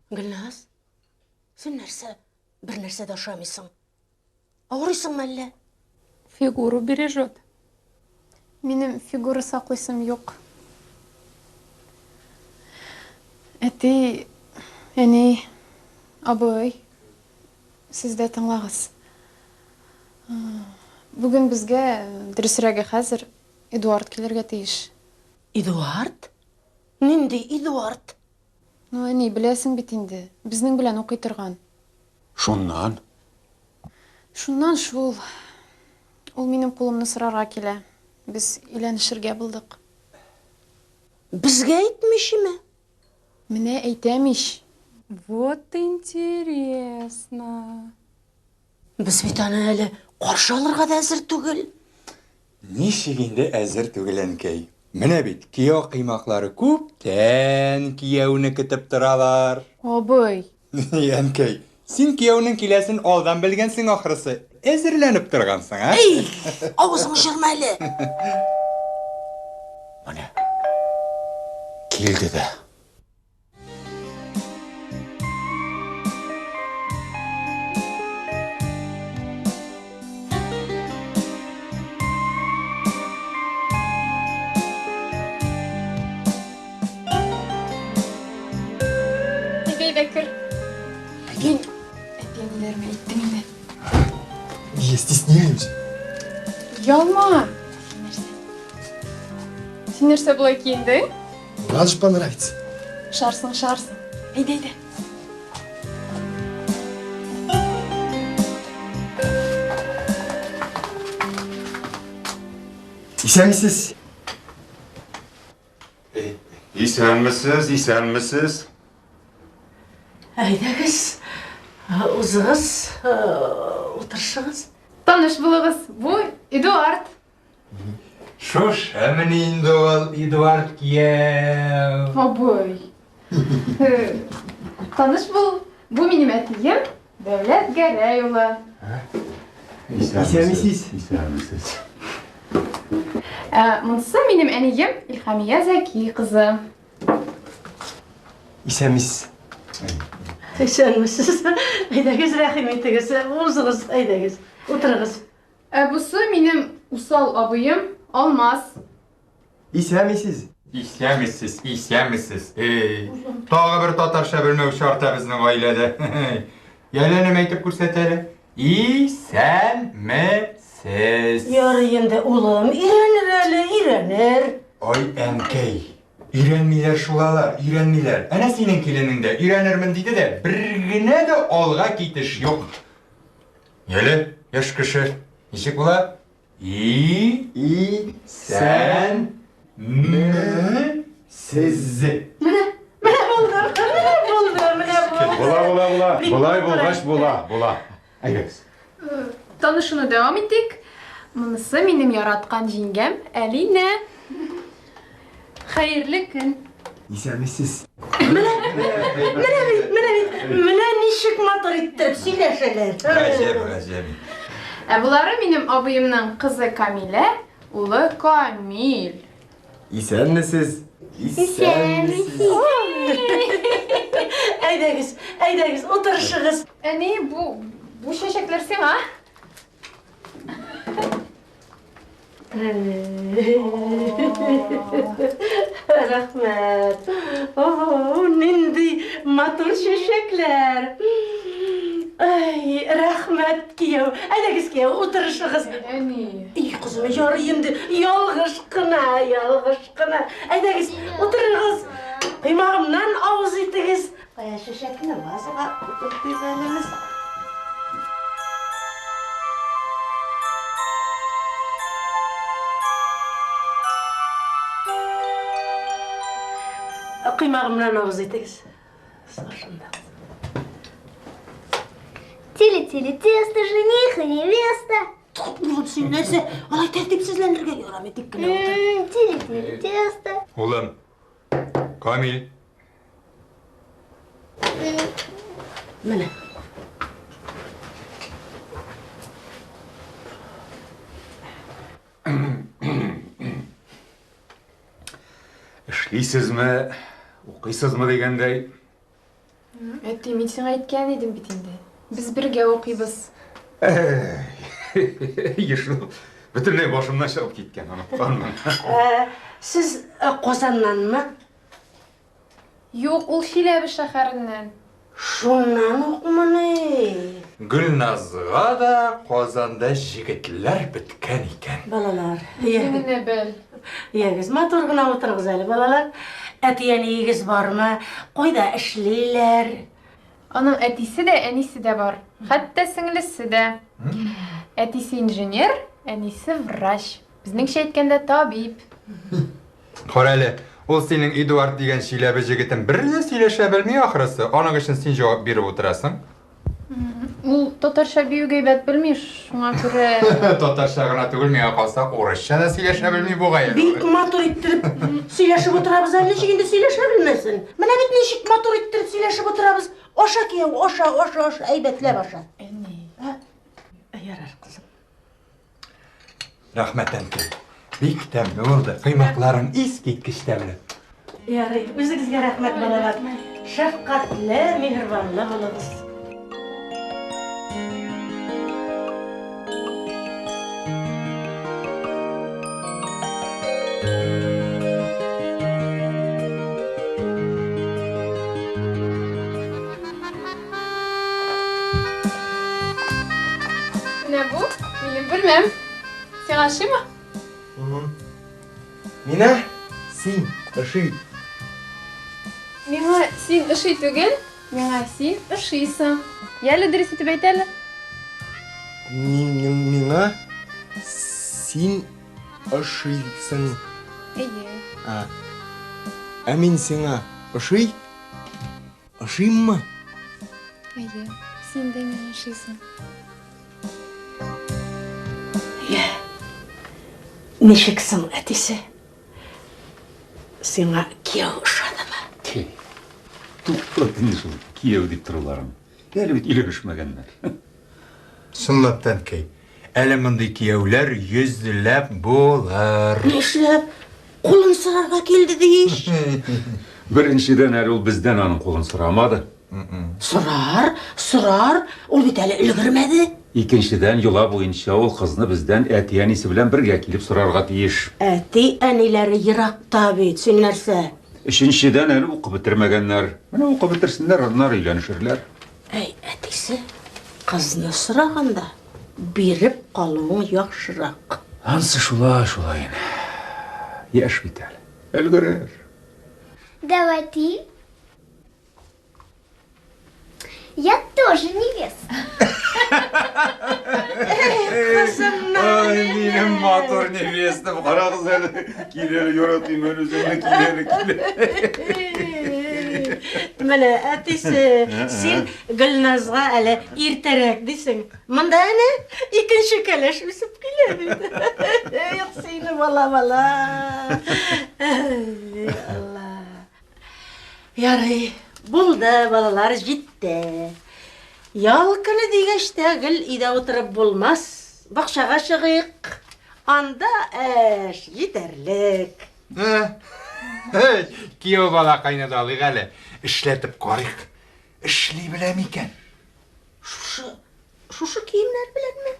Гөлназ, син нәрсә, бер нәрсә дә ашамыйсың? Авырыйсыңмы әллә? Фигуру бережет. Минем фигура саклыйсым юк. Әти, әни, абый, сез дә тыңлагыз. Бүген безгә, дөресрәге хәзер, Эдуард килергә тиеш. Эдуард? Нинди Эдуард? Ну, әни, беләсең бит инде, безнең белән укый торган. Шуннан? Шуннан шул. Ул минем кулымны сорарга килә. Без өйләнешергә булдык. Безгә әйтмичеме? Менә әйтәм ич. Вот интересно. Без бит аны әле каршы алырга да әзер түгел. Ничек инде әзер түгел, әнкәй? Менә бит, кияү коймаклары күптән кияүне көтеп торалар. Абый! Әнкәй, син кияүнең киләсен алдан белгәнсең ахрысы, әзерләнеп торгансың, ә? Эй, авызың җырма әле! Менә килде дә. Әйдә, кер. Мин әти-әниләремә әйттем инде. Я стесняюсь. Ялма! Син нәрсә болай киендең? Надо же понравиться. Шарсың, шарсың. Әйдә, әйдә. Исәнмесез. Исәнмесез, исәнмесез. Әйдәгез, узыгыз, утырышыгыз. Таныш булыгыз, бу Эдуард. Шушымыни инде ул Эдуард кияү? Абый. Таныш бул, бу минем әтием Дәүләт Гәрәй улы. Исәнмесез. Исәнмесез. Ә монысы минем әнием Илхамия Зәки кызы. Исәнмесез. Исәнмесез. Әйдәгез, рәхим итегез. Узыгыз, әйдәгез. Утырыгыз. Ә бусы минем усал абыем Алмаз. Исәнмесез. Исәнмесез, исәнмесез. Эй, тагы бер татарча белмәүче арта безнең гаиләдә. Яле, энем, әйтеп күрсәт әле. Исәнмесез. Ярый инде, улым, өйрәнер әле, өйрәнер. Ай, әнкәй, өйрәнмиләр шул алар, өйрәнмиләр. Әнә синең киленең дә өйрәнермен диде дә, бер генә дә алга китеш юк. Яле, яшь кеше, ничек була? И, И, сән, ме, сез. Менә, менә булды, менә булды, менә булды. Була, була, була. Бик Болай матур булгач әйтте. була, була. Әйдәгез. Танышуны дәвам итик. Монысы минем яраткан җиңгәм Әлинә. Хәерле көн. Исәнмесез. Менә, менә бит, менә бит, менә ничек матур иттереп сөйләшәләр. Гаҗәп, гаҗәп. Ә болары минем абыемның кызы Камилә, улы Камил. Исәнмесез. Исәнмесез. Әйдәгез, әйдәгез, утырышыгыз. Әни, бу бу чәчәкләр сиңа. Рәхмәт. О, нинди матур чәчәкләр. Ай, рәхмәт, кияү. Әйдәгез, кияү, утырышыгыз. Әни. И, кызым, ярый инде, ялгыш кына, ялгыш кына. Әйдәгез, утырыгыз. Коймагымнан авыз итегез. Кая чәчәкне вазага утыртыйк әле без. Коймагымнан авыз итегез. Сашында. Тили-тили тесто, жених и невеста. Улым, син нәрсә? Алай тәртипсезләнергә ярамый, тик кенә утыр. Тили-тили тесто. Улым. Камил. Менә. Эшлисезме, укыйсызмы дигәндәй. Әти, мин сиңа әйткән идем бит инде. Без бергә укыйбыз. Әй, шул. Бөтенләй башымнан чыгып киткән, онытканмын. Ә, сез э, Казаннанмы? Юк, ул Чиләбе шәһәреннән. Шуннан укмыни? Гөлназга да Казанда җегетләр беткән икән. Балалар, Үзең генә бел. Ягез, матур гына утырыгыз әле, балалар. Әти-әниегез бармы? Кайда эшлиләр? Аның әтисе дә, әнисе дә бар. Хәтта сеңлесе дә. Әтисе инженер, әнисе врач. Безнеңчә әйткәндә, табиб. Кара әле, ул синең Эдуард дигән Чиләбе җегетең бер дә сөйләшә белми ахрысы. Аның өчен син җавап биреп утырасың. Ул татарча бик әйбәт белми, шуңа күрә. Татарча гына түгел, миңа калса, урысча да сөйләшә белми бугай. Бик матур иттереп сөйләшеп утырабыз әле, ничек инде сөйләшә белмәсен? Менә бит ничек матур иттереп сөйләшеп утырабыз. Аша, кияү, аша, аша, аша, әйбәтләп аша. Әни. Ярар, кызым. Рәхмәт, әнкәй. Бик тәмле булды. Коймакларың искиткеч тәмле. Ярый, үзегезгә рәхмәт, балалар. Шәфкатьле, миһербанлы булыгыз. Менә бу минем бүлмәм. Сиңа ошыймы? Мина син ошый. Миңа син ошый түгел, миңа син ошыйсың. Яле дөрес итеп әйт әле. Миңа син ошыйсың. Әйе. А. Ә мин сиңа ошый? Ошыйммы? Әйе, син дә миңа ошыйсың. Йә. Ничек соң, әтисе? Сиңа кияү ошадымы? Туктат инде шул кияү дип торуларын. Әле бит өйләнешмәгәннәр. Чынлап та, әнкәй, әле мондый кияүләр йөзләп булыр. Нишләп? Кулын сорарга килде ди ич. Беренчедән, әле ул бездән аның кулын сорамады. Сорар, сорар, ул бит әле өлгермәде. Икенчедән, йола буенча ул кызны бездән әти-әнисе белән бергә килеп сорарга тиеш. Әти-әниләре еракта бит, син нәрсә? Өченчедән, әле укып бетермәгәннәр. Менә укып бетерсеннәр, аннары өйләнешерләр. Әй, әтисе, кызны сораганда биреп калуың яхшырак. Ансы шулай, шулай инде. Яшь бит әле. Өлгерер. Давайте. Я тоже невеста. Ай, минем матур невестам, карагыз әле. Кил әле, яратыйм әле үзеңне, кил әле, кил. Менә, әтисе, син Гөлназга әле иртәрәк дисең. Монда әнә икенче кәләш үсеп килә бит. Юк, сине бала, бала. Ай, Алла. Ярый, булды, балалар, җитте. Ял көне дигәч тә гел өйдә утырып булмас. Бакчага чыгыйк. Анда эш җитәрлек. Кияү балакайны да алыйк әле. Эшләтеп карыйк. Эшли белә микән? Шушы, шушы киемнәр беләнме?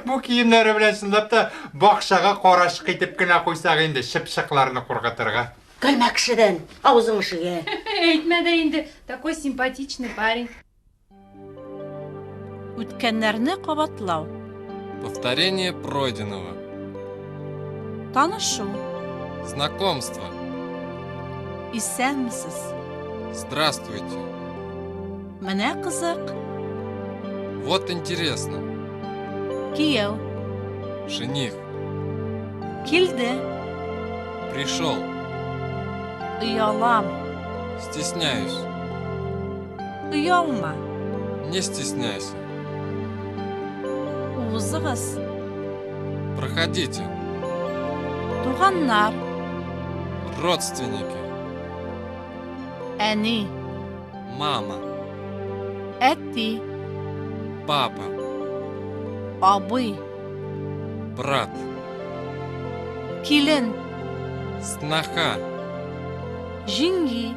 Бу киемнәре белән чынлап та бакчага карачкы итеп кенә куйсак инде, чыпчыкларны куркытырга. Көлмә кешедән, авызың эшегә. Әйтмә дә инде, такой симпатичный парень. Үткәннәрне кабатлау. Повторение пройденного. Танышу. Знакомство. Исәнмесез. Здравствуйте. Менә кызык. Вот интересно. Кияү. Жених. Килде. Пришел. Оялам. Стесняюсь. Оялма. Не стесняйся. Узыгыз. Проходите. Туганнар. Родственники. Әни. Мама. Әти. Папа. Абый. Брат. Килен. Сноха. Җиңги.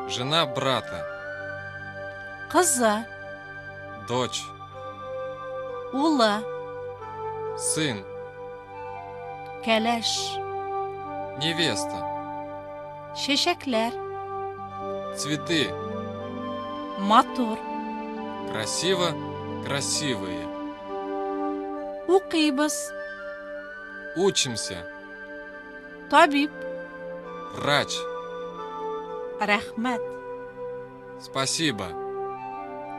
Жена брата. Кызы. Дочь. Улы. Сын. Кәләш. Невеста. Чәчәкләр. Цветы. Матур. Красиво. Красивые. Укыйбыз. Учимся. Табиб. Врач. Рәхмәт. Спасибо.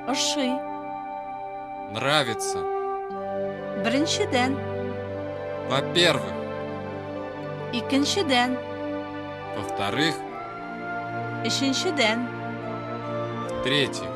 Ошый. Нравится. Беренчедән. Во-первых. Икенчедән. Во-вторых. Өченчедән. В-третьих.